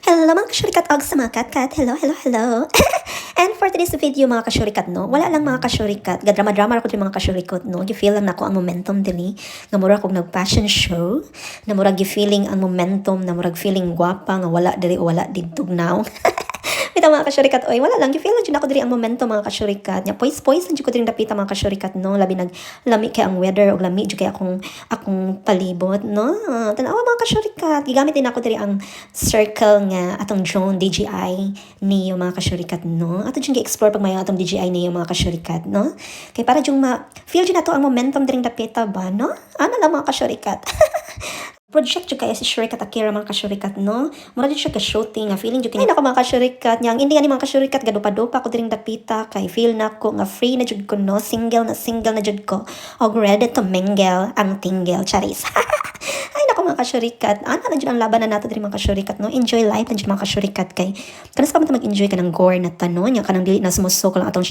Hello, mga kasyurikat og sa mga katkat. Hello, hello, hello. And for today's video, mga kasyurikat, no? Wala lang, mga kasyurikat. Gadrama-drama ako diri, mga kasyurikat, no? Gi-feel lang nako ang momentum diri. Nga mura kog nag-fashion show. Na murag gi-feeling ang momentum, na murag feeling gwapa nga wala diri o wala didto now. Bitaw, mga kasyurikat, oy, wala lang, gi-feel lang jud ako diri ang momentum, mga kasyurikat. Nya poise-poise lang jud ko diri dapita, mga kasyurikat, no? Labi nag lami kay ang weather ug lami jud kay akong palibot, no? Tan-awa, mga kasyurikat, gigamit din ako diri ang circle nga atong drone DJI Neo, mga kasyurikat, no? Ato jud gi-explore pag mayo atong DJI Neo, mga kasyurikat, no? Kay para jud ma feel jud nato ang momentum diring dapita ba, no? Ana lang, mga kasyurikat. Project jud kaya si Shurikat Akira, mga kasyurikat, no? Mura jud siya ka shooting nga feeling jud kay nako, mga kasyurikat. Nya ang hindi ani, mga kasyurikat, gadupa-dupa ko diring dapita kay feel nako nga free na jud ko, no? Single na jud ko og ready to mingle ang tingle, charis. Ay nako, mga kasyurikat, ana lang jud ang laban na nato diri, mga kasyurikat, no? Enjoy life lang jud, mga kasyurikat, kay kanas pa man ta mag-enjoy ka ng gore na tanon nya kanang dili na sumusok lang atong